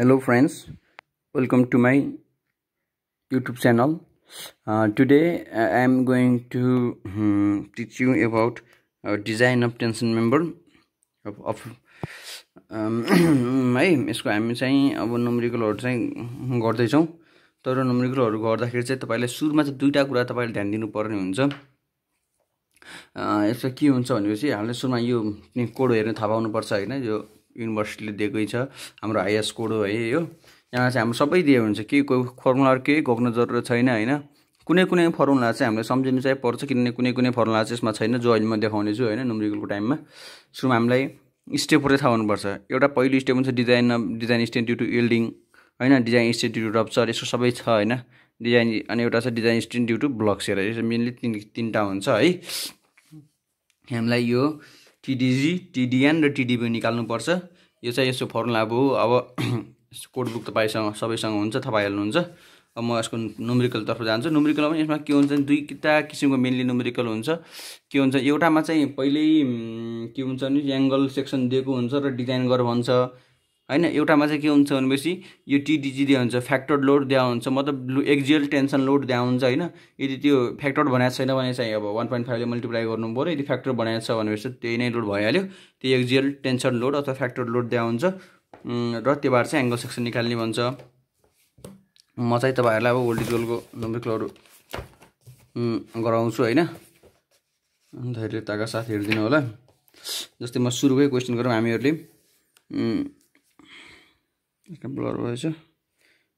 Hello friends, welcome to my YouTube channel. Today I am going to teach you about design of tension member of है यसको हामी चाहिँ अब न्युमेरिकलहरु चाहिँ गर्दै छौं तर न्युमेरिकलहरु गर्दाखेरि चाहिँ तपाईले सुरुमा चाहिँ दुईटा कुरा तपाईले ध्यान दिनुपर्ने हुन्छ। यसो के हुन्छ भनेपछि हामीले सुरुमा यो कोड हेर्न थाहा पाउनु पर्छ हैन। यो युनिभर्सिटीले दिएकै छ हाम्रो आईएस कोड हो है। यो यहाँ चाहिँ हाम्रो सबै दिएको हुन्छ के कोही फर्मुला केही घोक्न जरुरत छैन हैन। कुनै फर्मुला चाहिँ हामीले सम्झिनु चाहिँ पर्छ किनभने कुनै फर्मुला चाहिँ यसमा छैन जो अहिले म देखाउने छु हैन। न्युमेरिकलको टाइममा सुरुमा हामीलाई स्टेपहरु थाहा हुनुपर्छ। एउटा पहिलो स्टेप हुन्छ design state due to yielding हैन, design state due to rupture, यसो सबै छ हैन। डिजाइन अनि एउटा छ design state due to block shear, यसो मेनली तीनटा हुन्छ है। हामीलाई यो टीडीजी, टीडीएन र टीडीबी निकाल्नु पर्छ। यो चाहिँ यसो फर्मुला भयो। अब कोड बुक तपाईसँग सबैसँग हुन्छ, थाहा पाइहाल्नुहुन्छ। अब म यसको न्युमेरिकल तर्फ जान्छु। न्युमेरिकलमा पनि यसमा के हुन्छ दुईटा किसिमको मेनली न्युमेरिकल हुन्छ। के हुन्छ एउटामा चाहिँ पहिल्यै के हुन्छ नि एंगल सेक्सन दिएको हुन्छ र डिजाइन गर भन्छ हैन। एउटामा चाहिँ के हुन्छ भनेपछि यो टीडीजी दिया हुन्छ, फ्याक्टर लोड दिया हुन्छ, मतलब एक्सियल टेन्सन लोड दिया हुन्छ हैन। यदि त्यो फ्याक्टर बनाएको छैन भने चाहिँ अब 1.5 ले मल्टिप्लाई गर्नु पर्यो। यदि फ्याक्टर बनाएको छ भनेपछि त्यही नै लोड भइहाल्यो। त्यो एक्सियल टेन्सन लोड अथवा फ्याक्टर लोड दिया हुन्छ र त्यसबाट चाहिँ एंगल सेक्सन निकाल्ने भन्छ। म चाहिँ तपाईहरुलाई अब भोल्टेजको न्युमेरिकलहरु गराउँछु हैन। धैर्यताका साथ हेर्दिनु होला। जस्तै म सुरुकै क्वेशन गरौँ हामीहरुले। ब्लर भएछ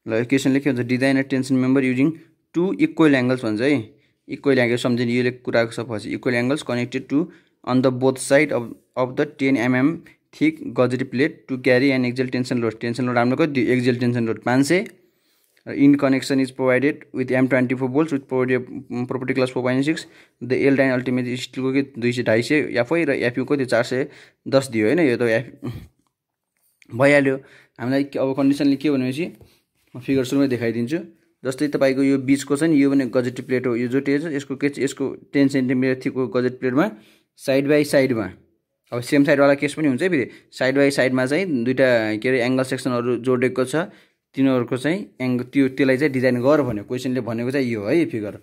ल। क्वेशनले के भन्छ design a tension member using two equal angles भन्छ है। इक्वल एंगल सम्झिनु यो कुराको सब पछि equal angles connected to on the both side of the 10 mm thick gusset plate to carry an axial tension load. Tension load हाम्रो कति axial tension load 500 in connection is provided with M24 bolts with property class 4.6। The L line ultimate स्टिलको के 200 250 FI र FU को 410 दियो हैन। यो त भइहाल्यो हामीलाई। अब कन्डिसनले के भनेपछि म फिगर सुरुमै देखाइदिन्छु। जस्तै तपाईको यो बीचको छ नि यो भने गजेट प्लेट हो। यो जो टेज यसको के यसको 10 सेन्टिमिटर थिकको गजेट प्लेटमा साइड बाइ साइडमा अब सेम साइड वाला केस पनि हुन्छ फेरि साइड बाइ साइडमा चाहिँ दुईटा के रे एंगल सेक्सनहरु जोडेको छ। तिनीहरुको चाहिँ त्यसलाई चाहिँ डिजाइन गर भन्यो। क्वेशनले भनेको चाहिँ यो है फिगर।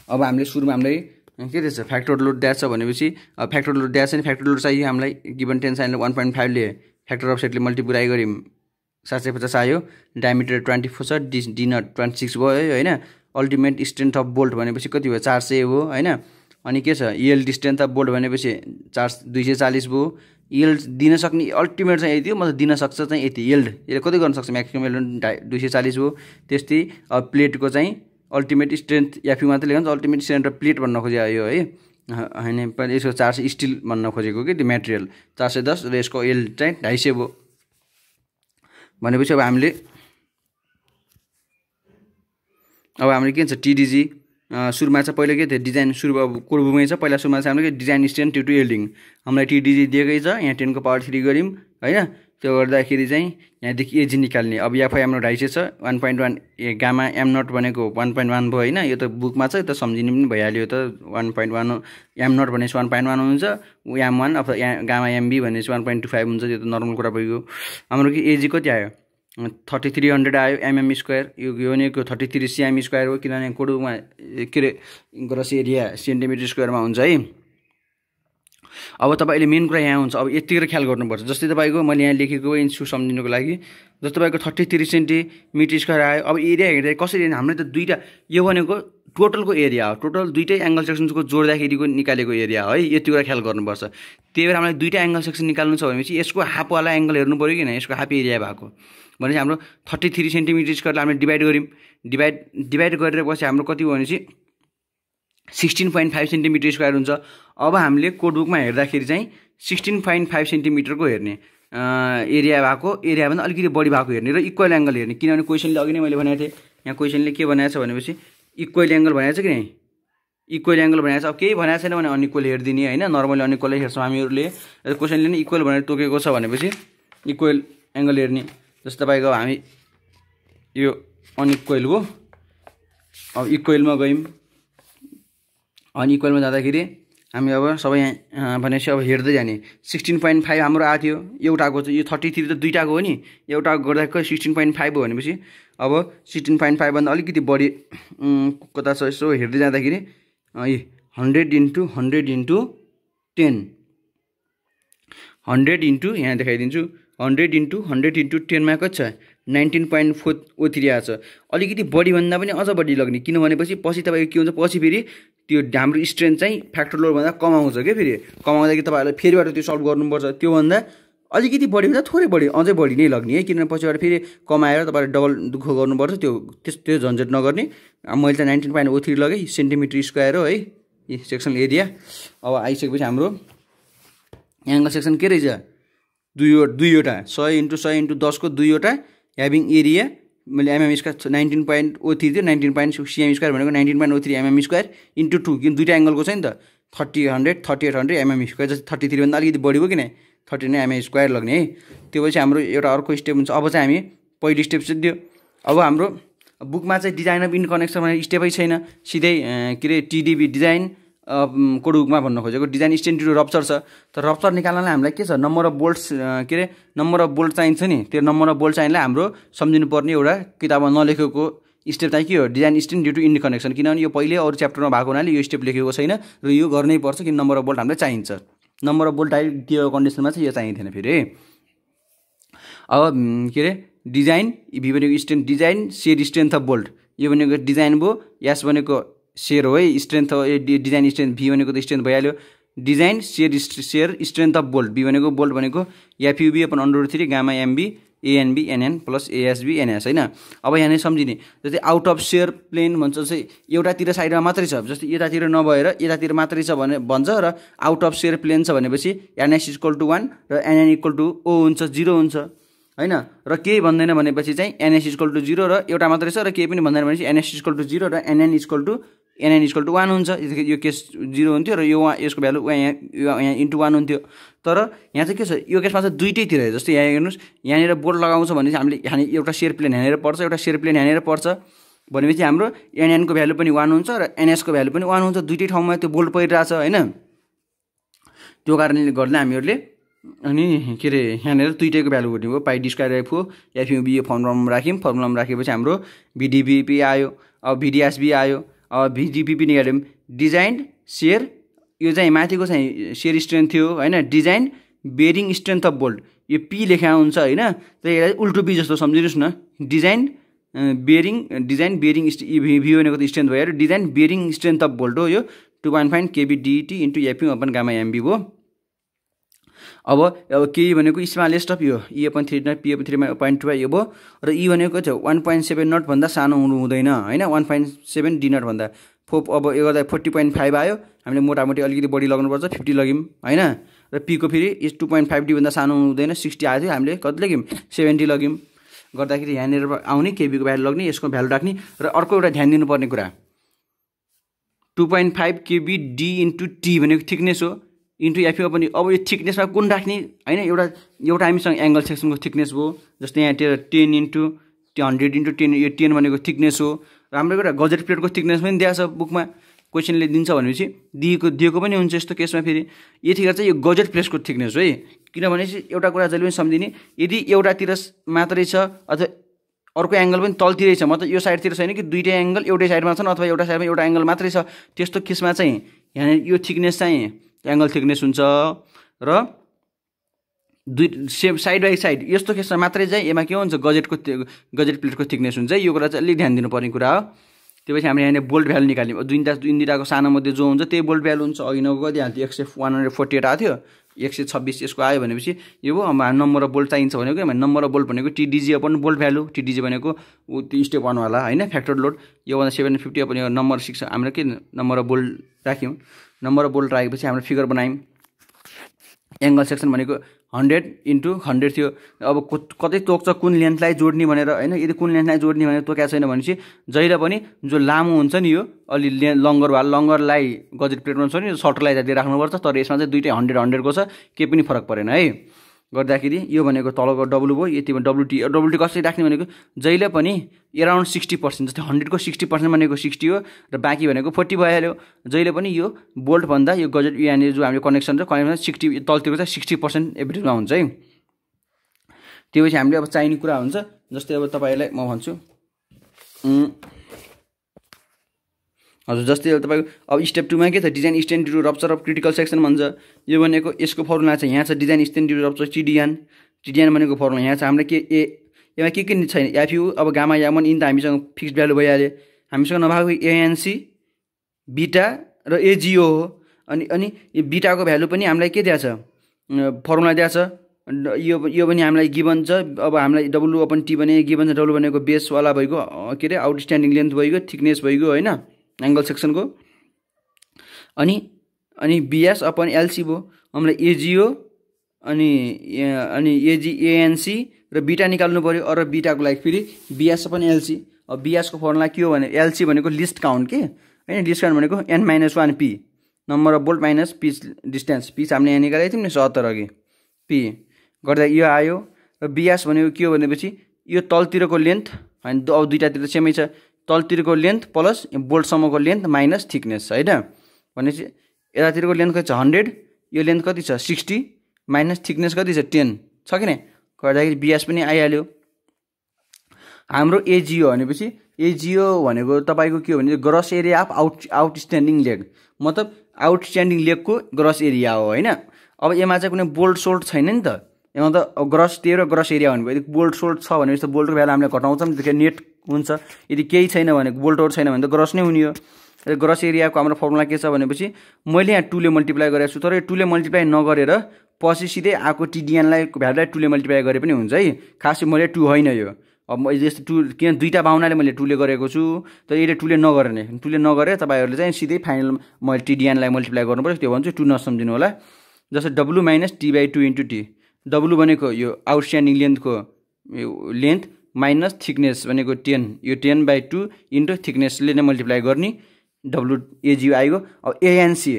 अब हामीले सुरुमा हामीलाई के दिएछ फ्याक्टर लोड दिएछ भनेपछि फ्याक्टर लोड दिएछ नि फ्याक्टर लोड चाहिँ हामीलाई गिवन टेन्सनले 1.5 ले फ्याक्टर अफ सेटले मल्टिप्लाई गरिम 750 आयो। डायमिटर 24 छ, डी नट 26 भयो हैन। अल्टिमेट स्ट्रेन्थ अफ बोल्ट भनेपछि कति भयो 400 हो हैन। अनि के छ यील्ड स्ट्रेन्थ अफ बोल्ट भनेपछि 240 भयो। यील्ड दिन सक्ने अल्टिमेट चाहिँ यति हो, मतलब दिन सक्छ चाहिँ यति यील्ड। यसले कति गर्न सक्छ म्याक्सिमम यील्ड 240 हो। त्यस्तै प्लेटको चाहिँ अल्टिमेट स्ट्रेन्थ एफयू मात्र लेख्छ। अल्टिमेट स्ट्रेन्थ अफ प्लेट भन्न खोजे यो है हैन। पनि यसको 400 स्टिल भन्न खोजेको के त्यो मटेरियल 410 र यसको यील्ड चाहिँ 250 भयो भनेपछि अब हामीले के छ टीडीजी सुरुमा चाहिँ पहिला के थियो डिजाइन सुरु अब कोड बुकमै छ। पहिला सुरुमा चाहिँ हामीले डिजाइन स्ट्रेन्थ ड्यु टु यील्डिङ हामीलाई टीडीजी दिएकै छ। यहाँ 10 को पावर 3 गरिम हैन। त्यो गर्दाखेरि चाहिँ यहाँदेखि एजी निकाल्ने। अब एफआई हाम्रो 250 छ। 1.1 गामा एम नट भनेको 1.1 भयो हैन। यो त बुकमा छ, त सम्झिनु पनि भइहाल्यो। त 1.1 एम नट भनेपछि 1.1 हुन्छ। एम1 अथवा गामा एमबी भनेपछि 1.25 हुन्छ। त्यो त नर्मल कुरा भयो। हाम्रो के एजी कति आयो 3300 आयो एमएम स्क्वायर। यो भनेको 33 सीएम स्क्वायर हो किनभने कोडमा के रे ग्रस एरिया सेन्टिमिटर स्क्वायरमा हुन्छ है। अब तपाईले मेन कुरा यहाँ हुन्छ। अब यतिको ख्याल गर्नुपर्छ। जस्तै तपाईको मैले यहाँ लेखेको छु सम्झिनुको लागि। जस्तै तपाईको 33 सेन्टिमिटर स्क्वायर आयो। अब एरिया हेर्दा कसरी हामीले त दुईटा यो भनेको टोटलको एरिया हो। टोटल दुईटै एंगल सेक्सनको जोड्दाखेरिको निकालेको एरिया है। यति कुरा ख्याल गर्नुपर्छ। त्यही भएर हामीले दुईटा एंगल सेक्सन निकाल्नु छ भनेपछि यसको हाफ वाला एंगल हेर्नु पर्यो किन यसको हाफ एरिया भएको भनेपछि हाम्रो 33 सेन्टिमिटर स्क्वायरलाई हामीले डिवाइड गरिम। डिवाइड गरेर पछि हाम्रो कति हो भनेपछि 16.5 सेन्टिमिटर स्क्वायर हुन्छ। अब हामीले कोड बुकमा हेर्दाखेरि चाहिँ 16.5 सेन्टिमिटरको हेर्ने एरिया भएको एरिया भन्दा अलिकति बढी भएको हेर्ने र इक्वल एंगल हेर्ने। किनभने क्वेशनले अघि नै मैले भनेको थिएँ यहाँ क्वेशनले के भनेको छ भनेपछि इक्वल एंगल भनेको छ कि नै इक्वल एंगल भनेको छ। अब केही भनेको छैन भने अनइक्वल हेर्दिने हैन। नर्मली अनइक्वलै हेर्छौँ हामीहरुले। क्वेशनले नि इक्वल भनेर तोकेको छ भनेपछि इक्वल एंगल हेर्ने। जस्तो तपाईको हामी यो अनइक्वल हो। अब इक्वलमा गयौं। अनइक्वलमा जाँदाखेरि हामी अब सबै भनेपछि अब हेर्दै जाने 16.5 हाम्रो आएको थियो एउटाको चाहिँ यो 33 त दुईटाको हो नि एउटाको गर्दाको 16.5 हो भनेपछि अब 16.5 भन्दा अलिकति बढी कता छ यसो हेर्दै जाँदाखेरि 100 इन्टु 100 इन्टु 10 100 इन्टु यहाँ देखाइदिन्छु 100 इन्टु 100 इन्टु 10 मा कति छ 19.403 आएको छ अलिकति बढी भन्दा पनि अझ बढी लग्ने किन भनेपछि पछि तपाईँको के हुन्छ पछि फेरि त्यो हाम्रो स्ट्रेन्थ चाहिँ फ्याक्टर लोड भन्दा कम आउँछ के फेरि कम आउँदाखेरि तपाईँहरूले फेरिबाट त्यो सल्भ गर्नुपर्छ त्यो भन्दा अलिकति बढी भन्दा थोरै बढी अझै बढी नै लाग्ने है किनभने पछिबाट फेरि कमाएर तपाईँले डबल दुःख गर्नुपर्छ त्यो झन्झट नगर्ने मैले त 19.03 लगेँ सेन्टिमिटर स्क्वायर हो है सेक्सन एरिया अब आइसकेपछि हाम्रो एङ्गल सेक्सन के रहेछ दुईवटा 100 इन्टु 100 इन्टु 10 को दुईवटा ह्याभिङ एरिया मैले एमएम स्क्वायर 19.03 थियो 19.6 सिएम स्क्वायर भनेको 19.03 एमएम स्क्वायर इन्टु 2 किन दुईवटा एङ्गलको छ नि त 3800 एमएम स्क्वायर जस्तै 33 भन्दा अलिकति बढी हो किन 39 एमएम स्क्वायर लाग्ने है त्यो पछि हाम्रो एउटा अर्को स्टेप हुन्छ अब चाहिँ हामी पहिलो स्टेप चाहिँ दियो अब हाम्रो बुकमा चाहिँ डिजाइन अफ इन्कनेक्सन भन्ने स्टेपै छैन सिधै के अरे टिडिबी डिजाइन कोडुकमा भन्न खोजेको डिजाइन स्ट्रेन्थ टु रप्चर छ तर रप्चर निकाल्नलाई हामीलाई के छ नम्बर अफ बोल्ट्स के अरे नम्बर अफ बोल्ट चाहिन्छ नि त्यो नम्बर अफ बोल्ट चाहिँलाई हाम्रो सम्झिनु पर्ने एउटा किताबमा नलेखेको स्टेप चाहिँ के हो डिजाइन स्ट्रेन्थ ड्यु टु इन्कनेक्सन किनभने यो पहिले अरू च्याप्टरमा भएको हुनाले यो स्टेप लेखेको छैन र यो गर्नै पर्छ कि नम्बर अफ बोल्ट हामीलाई चाहिन्छ नम्बर अफ बोल्ट डाइरेक्ट दिएको कन्डिसनमा चाहिँ यो चाहिँदैन फेरि अब के अरे डिजाइन भी भनेको strength design shear strength of bolt यो भनेको डिजाइन भयो एस भनेको सेयर हो है स्ट्रेन्थ हो डिजाइन स्ट्रेन्थ भी भनेको त स्ट्रेन्थ भइहाल्यो design shear strength of bolt B भनेको बोल्ट भनेको FUB upon √3 gamma MB ANB NN plus ASB NS होइन अब यहाँ नै सम्झिने जस्तै आउट अफ सेयर प्लेन भन्छ चाहिँ एउटातिर साइडमा मात्रै छ जस्तै यतातिर नभएर यतातिर मात्रै छ भने भन्छ र आउट अफ सेयर प्लेन छ भनेपछि एनएस इक्वल टु 1 र एनएन इक्वल टु ओ हुन्छ 0 हुन्छ हैन र केही भन्दैन भनेपछि चाहिँ एनएस इक्वल टु 0 र एउटा मात्रै छ र केही पनि भन्दैन भनेपछि एनएस इक्वल टु 0 र एनएन इक्वल टु 1 हुन्छ यो केस 0 हुन्थ्यो र यो यसको भ्यालु यहाँ इन्टु 1 हुन्थ्यो तर यहाँ चाहिँ के छ यो केसमा चाहिँ दुईटैतिर जस्तै यहाँ हेर्नुहोस् यहाँनिर बोल्ट लगाउँछ भने चाहिँ हामीले यहाँ एउटा सेयर प्लेन यहाँनिर पर्छ एउटा सेयर प्लेन यहाँनिर पर्छ भनेपछि हाम्रो एनएनको भ्यालु पनि 1 हुन्छ र एनएसको भ्यालु पनि 1 हुन्छ दुईटै ठाउँमा त्यो बोल्ट परिरहेछ होइन त्यो कारणले गर्दा हामीहरूले अनि के अरे यहाँनिर दुईटैको भ्यालु हुने भयो पाइ डी स्क्वायर एफ हो एफयुबी यो फर्मुलामा राखेपछि हाम्रो भिडिबिपी आयो अब भिडिएसबी आयो अब भिडिपिपी निकाल्यौँ डिजाइन सेयर यो चाहिँ माथिको चाहिँ सेयर स्ट्रेन्थ थियो होइन design bearing strength of bolt यो पी लेखा हुन्छ होइन त्यही यसलाई उल्टो पी जस्तो सम्झिनुहोस् न डिजाइन बेरिङ भी भनेको त स्ट्रेन्थ भयो design bearing strength of bolt हो यो 2.5 KB DT into FU upon gamma MB हो अब केही भनेको स्मलेस्ट अफ यो E upon 3 not P upon 3.2 यो भयो र ई भनेको चाहिँ 1.7 नट भन्दा सानो हुनु हुँदैन होइन 1.7 डी नट भन्दा अब यो गर्दा 40.5 आयो हामीले मोटामोटी अलिकति बढी लगाउनुपर्छ 50 लग्यौँ होइन र पीको फेरि 2.5 डी भन्दा सानो हुँदैन 60 आयो थियो हामीले कति लग्यौँ 70 लग्यौँ गर्दाखेरि यहाँनिर आउने केबीको भ्यालु लग्ने यसको भ्यालु राख्ने र अर्को एउटा ध्यान दिनुपर्ने कुरा 2.5 केबी डी इन्टु टी भनेको थिकनेस हो इन्टु एफयु पनि अब यो थिकनेसमा कुन राख्ने होइन एउटा हामीसँग एङ्गल सेक्सनको थिकनेस भयो जस्तै यहाँ 10 इन्टु 100 इन्टु 10 यो 10 भनेको थिकनेस हो र हाम्रो एउटा गजेट प्लेटको थिकनेस पनि दिएको छ बुकमा क्वेसनले दिन्छ भनेपछि दिएको पनि हुन्छ यस्तो केसमा फेरि यतिखेर चाहिँ यो गजेट प्लेटको थिकनेस हो है किनभने एउटा कुरा जहिले पनि सम्झिने यदि एउटातिर मात्रै छ अथवा अर्को एङ्गल पनि तलतिरै छ मतलब यो साइडतिर छैन कि दुईटै एङ्गल एउटै साइडमा छन् अथवा एउटा साइडमा एउटा एङ्गल मात्रै छ त्यस्तो केसमा चाहिँ यहाँ यो थिकनेस चाहिँ एङ्गल थिकनेस हुन्छ र दुई साइड बाई साइड यस्तो केसमा मात्रै चाहिँ यसमा के हुन्छ गजेट प्लेटको थिकनेस हुन्छ यो कुरा चाहिँ अलिक ध्यान दिनुपर्ने कुरा हो त्यो पछि हामीले यहाँनिर बोल्ट भ्यालु निकाल्यौँ दुईवटाको सानो मध्ये जो हुन्छ त्यही बोल्ट भ्यालु हुन्छ अघि नगएको दिइहाल्थ्यो 148 आएको थियो 126 यसको आयो भनेपछि यो भयो अब नम्बर अफ बोल्ट चाहिन्छ भनेको नम्बर अफ बोल्ट भनेको टिडिजी अपन बोल्ट भ्यालु टिडिजी भनेको त्यो स्टेप 1 वाला होइन फ्याक्टर लोड योभन्दा 750 अपन यो नम्बर 6 हाम्रो के नम्बर अफ बोल्ट राख्यौँ नम्बर अफ बोल्ट राखेपछि हाम्रो फिगर बनायौँ एङ्गल सेक्सन भनेको 100 इन्टु 100 थियो अब कतै तोक्छ कुन लेन्थलाई जोड्ने भनेर होइन यदि कुन लेन्थलाई जोड्ने भनेर तोकेको छैन भनेपछि जहिले पनि जो लामो हुन्छ नि यो अलि लङ्गर भए लङ्गरलाई गजेट प्लेटमा छ नि सर्टरलाई दिएर राख्नुपर्छ तर यसमा चाहिँ दुईटै 100 को छ केही पनि फरक परेन है गर्दाखेरि यो भनेको तलको डब्लु भयो, यति डब्लुटी कसरी राख्ने भनेको जहिले पनि एराउन्ड 60%, जस्तै 100 को 60% भनेको 60 हो र बाँकी भनेको 40 भइहाल्यो। जहिले पनि यो बोल्टभन्दा यो गजेट यहाँनिर जो हामीले कनेक्सन छ 60 तलतिरको चाहिँ 60% एभरेजमा हुन्छ है। त्यो पछि हामीले अब चाहिने कुरा हुन्छ। जस्तै अब तपाईँलाई म भन्छु हजुर, जस्तै अब तपाईँको अब स्टेप 2 मा के छ, design strength due to rupture of critical section भन्छ। यो भनेको यसको फर्मुला चाहिँ यहाँ छ, design strength due to rupture TDN भनेको फर्मुला यहाँ छ। हामीलाई के यसमा के छैन, एफयु अब गामा यामन इन त हामीसँग फिक्स्ड भ्यालु भइहाल्यो। हामीसँग नभएको एएनसी बीटा र एजिओ हो। अनि यो बीटाको भ्यालु पनि हामीलाई के दिएको छ, फर्मुला दिएको छ। यो पनि हामीलाई गिभन छ। अब हामीलाई W/T भने गिभन छ, W भनेको बेसवाला भइगयो, के अरे आउटस्ट्यान्डिङ लेन्थ भइगयो, थिकनेस भइगयो होइन, एङ्गल सेक्सनको। अनि BS/LC भयो। हामीलाई एजिओ अनि एएनसी र बीटा निकाल्नु पर्यो। अरू बीटाको लागि फेरि BS/LC। अब BS को फर्मुला के हो भने LC भनेको लिस्ट काउन्ट के होइन, लिस्ट काउन्ट भनेको n-1 P, number of bolt minus pitch distance. Pitch हामीले यहाँ निकालेको थियौँ नि 70 अघि, P गर्दा यो आयो। र BS भनेको के हो भनेपछि यो तलतिरको लेन्थ होइन, अब दुईटातिर सेमै छ, तलतिरको लेन्थ प्लस बोल्टसम्मको लेन्थ माइनस थिकनेस होइन। भनेपछि यतातिरको लेन्थ कति छ 100, यो लेन्थ कति छ 60 माइनस थिकनेस कति छ 10 छ कि नै, गर्दाखेरि BS पनि आइहाल्यो। हाम्रो एजिओ भनेपछि एजिओ भनेको तपाईँको के हो भने gross area of outstanding leg, मतलब आउटस्ट्यान्डिङ लेगको ग्रस एरिया हो होइन। अब यसमा चाहिँ कुनै बोल्ट सोल्ट छैन नि त, यसमा त ग्रस त्यही र ग्रस एरिया भन्नुभयो। यदि बोल्ट सोल्ट छ भनेपछि त बोल्टको भ्यालु हामीले घटाउँछौँ, त्यसले नेट हुन्छ। यदि केही छैन भने बोल्टहरू छैन भने त ग्रस नै हुने हो। र ग्रस एरियाको हाम्रो फर्मुला के छ भनेपछि मैले यहाँ 2 ले मल्टिप्लाई गरेको छु, तर यो 2 ले मल्टिप्लाई नगरेर पछि सिधै आएको टिडिएनलाई भ्यालुलाई 2 ले मल्टिप्लाई गरे पनि हुन्छ है। खासै मैले 2 होइन यो, अब यस्तो 2 किन दुईवटा भावनाले मैले 2 ले गरेको छु, तर यसले 2 ले नगर्ने, 2 ले नगरे तपाईँहरूले चाहिँ सिधै फाइनल मैले टिडिएनलाई मल्टिप्लाई गर्नुपर्छ। त्यो भन्छु 2 नसम्झिनु होला। जस्तै W - T/2 × T, W भनेको यो आउटस्ट्यान्डिङ लेन्थको लेन्थ माइनस थिकनेस भनेको 10, यो 10/2 इन्टु थिकनेसले नै मल्टिप्लाई गर्ने, W एजिओ आइगयो। अब एएनसी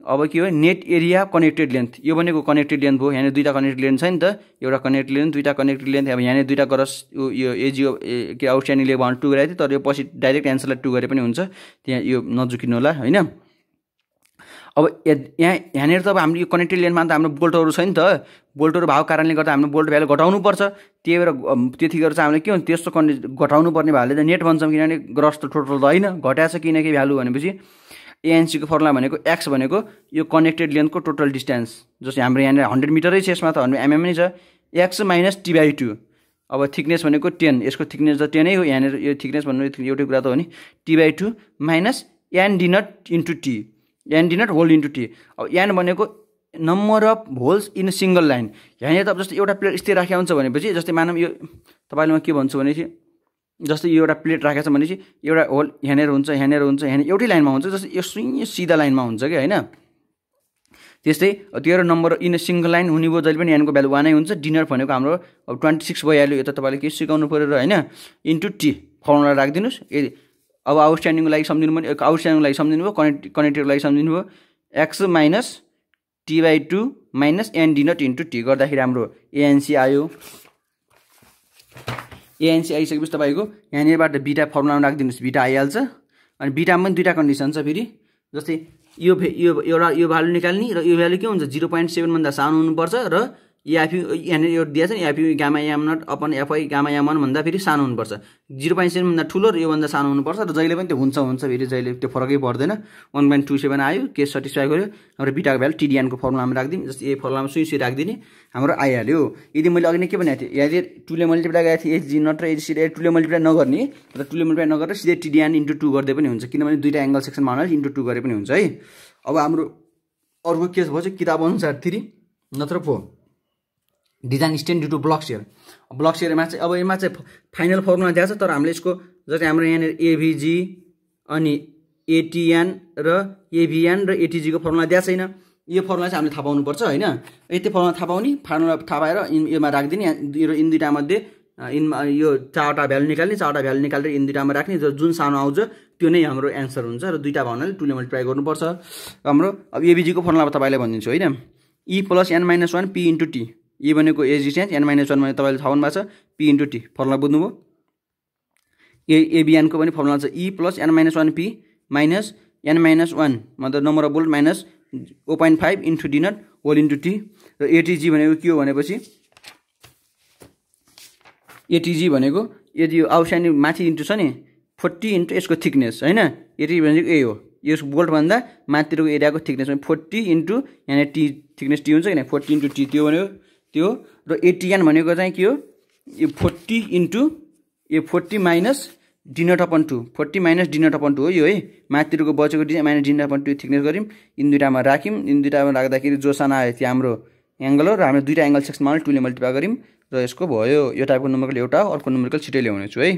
अब के हो, नेट एरिया कनेक्टेड लेन्थ, यो भनेको कनेक्टेड लेन्थ भयो। यहाँ दुईवटा कनेक्टेड लेन्थ छ नि त, एउटा कनेक्टेड लेन्थ दुईवटा कनेक्टेड लेन्थ। अब यहाँ दुईवटा ग्रस यो एजिओ के आउटस्ट्यान्डिङ लेन्थ 2 गरेको थियो, तर यो पछि डाइरेक्ट एन्सरलाई 2 गरे पनि हुन्छ, त्यहाँ यो नजुकिनु होला होइन। अब यहाँनिर त अब हाम्रो यो कनेक्टेड लेन्थमा त हाम्रो बोल्टहरू छ नि त, बोल्टहरू भएको कारणले गर्दा हाम्रो बोल्ट भ्यालु घटाउनु पर्छ। त्यही भएर त्यतिखेर चाहिँ हामीले के हुन्छ त्यस्तो घटाउनु पर्ने भएकोले त नेट भन्छौँ, किनभने ग्रस त टोटल त होइन, घटाएको छ किनकि भ्यालु भनेपछि। एएनसीको फर्मुला भनेको x भनेको यो कनेक्टेड लेन्थको टोटल डिस्टेन्स, जस्तै हाम्रो यहाँनिर 100 मिटरै छ, यसमा त 100 mm नै छ, x - T/2। अब थिकनेस भनेको 10, यसको थिकनेस त 10 नै हो। यहाँनिर यो थिकनेस भन्नु एउटै कुरा त हो नि, T/2 minus n/d0 × T, n/d0 hole into T। अब n भनेको number of holes in single line. यहाँनिर त अब जस्तै एउटा प्लेट यस्तै राखेको हुन्छ भनेपछि, जस्तै मानौँ यो तपाईँले म के भन्छु भनेपछि जस्तै यो एउटा प्लेट राखेको छ भनेपछि एउटा होल यहाँनिर हुन्छ, यहाँनिर हुन्छ, यहाँ एउटै लाइनमा हुन्छ, जस्तै यो सिधा लाइनमा हुन्छ कि होइन। त्यस्तै 13 नम्बर इन सिङ्गल लाइन हुने भयो जहिले पनि n को भ्यालु 1 नै हुन्छ। डिनर भनेको हाम्रो अब 26 भइहाल्यो, यो त तपाईँले के सिकाउनु पऱ्यो र होइन, इन्टु T फर्मुला राखिदिनुहोस्। अब आउटस्ट्यान्डिङको लागि सम्झिनु भने आउटस्ट्यान्डिङको लागि सम्झिनु भयो, कनेक्टेडको लागि सम्झिनु भयो, x - T/2 minus n/d0 × T गर्दाखेरि हाम्रो एएनसी आयो। एएनसी आइसकेपछि तपाईँको यहाँनिरबाट बीटा फर्मुलामा राखिदिनुहोस्, बीटा आइहाल्छ। अनि बीटामा पनि दुईवटा कन्डिसन छ फेरि, जस्तै यो एउटा यो भ्यालु निकाल्ने र यो भ्यालु के हुन्छ 0.7 भन्दा सानो हुनुपर्छ, र एफयु यहाँनिर यो दिएको छ नि FU gamma m0 upon FI gamma m1 भन्दा फेरि सानो हुनुपर्छ। 0.7 भन्दा ठुलो र योभन्दा सानो हुनुपर्छ, र जहिले पनि त्यो हुन्छ फेरि जहिले त्यो फरकै पर्दैन। 1.27 आयो, केस सेटिस्फाई गर्यो। हाम्रो बीटाको भ्यालु टिडिएनको फर्मुलामा राखिदिउँ, जस्तै ए फर्मुलामा सुई राखिदिने, हाम्रो आइहाल्यो। यदि मैले अघि नै के भनेको थिएँ, यदि 2 ले मल्टिप्लाई गरेको थिएँ एजी0 र एजी 2 ले मल्टिप्लाई नगर्ने, र 2 ले मल्टिप्लाई नगरेर सिधै टिडिएन × 2 गर्दै पनि हुन्छ, किनभने दुईवटा एङ्गल सेक्सनमा हुनाले × 2 गरे पनि हुन्छ है। अब हाम्रो अर्को केस भयो चाहिँ किताब अनुसार 3 नत्र 4 design strength due to block shear. Block सेयरमा चाहिँ अब यसमा चाहिँ फाइनल फर्मुला दिएको छ, तर हामीले यसको जस्तै हाम्रो यहाँनिर एभिजी अनि एटिएन र एभिएन र एटिजीको फर्मुला दिएको छैन। यो फर्मुला चाहिँ हामीले थाहा पाउनुपर्छ होइन। यति फर्मुला थाहा पाउने, फर्मुला थाहा पाएर यसमा राखिदिने, इन दुईवटा मध्ये यो 4वटा भ्यालु निकाल्ने, 4वटा भ्यालु निकालेर इन दुईवटामा राख्ने, जुन सानो आउँछ त्यो नै हाम्रो एन्सर हुन्छ, र दुईवटा भावनाले 2 ले मल्टिप्लाई गर्नुपर्छ हाम्रो। अब एभिजीको फर्मुला तपाईँलाई भनिदिन्छु होइन, E + n - 1 P × T, ए भनेको एज डिस्टेन्स n - 1 भने तपाईँले थाहा हुनु भएको छ p × t फर्मुला बुझ्नुभयो। एबिएनको पनि फर्मुला छ e + n - 1 p minus n - 1 मतलब number of bolt minus 0.5 × d nought hole * t र एटिजी भनेको के हो भनेपछि एटिजी भनेको यदि यो आउटसाइड माथि इन्टु छ नि 40 × यसको थिकनेस हैन एटिजी भनेको ए हो यस बोल्ट भन्दा माथिको एरियाको थिकनेस 40 × यहाँ टी थिकनेस टी हुन्छ किन 40 × टी त्यो भनेको त्यो र एटिएन भनेको चाहिँ के हो यो 40 × यो 40 minus d nought upon 2 40 minus d nought upon 2 हो यो है माथिको बचेको d minus d nought upon 2 thickness गर्यौं इन दुईटामा राख्यौं इन दुईटामा राख्दाखेरि जो साना आयो त्यो हाम्रो एंगल हो र हामीले दुईटा एंगल सेक्सनमा 2 ले मल्टिप्लाई गर्यौं र यसको भयो यो टाइपको न्युमेरिकल एउटा अर्को न्युमेरिकल छिटै ल्याउने छु है।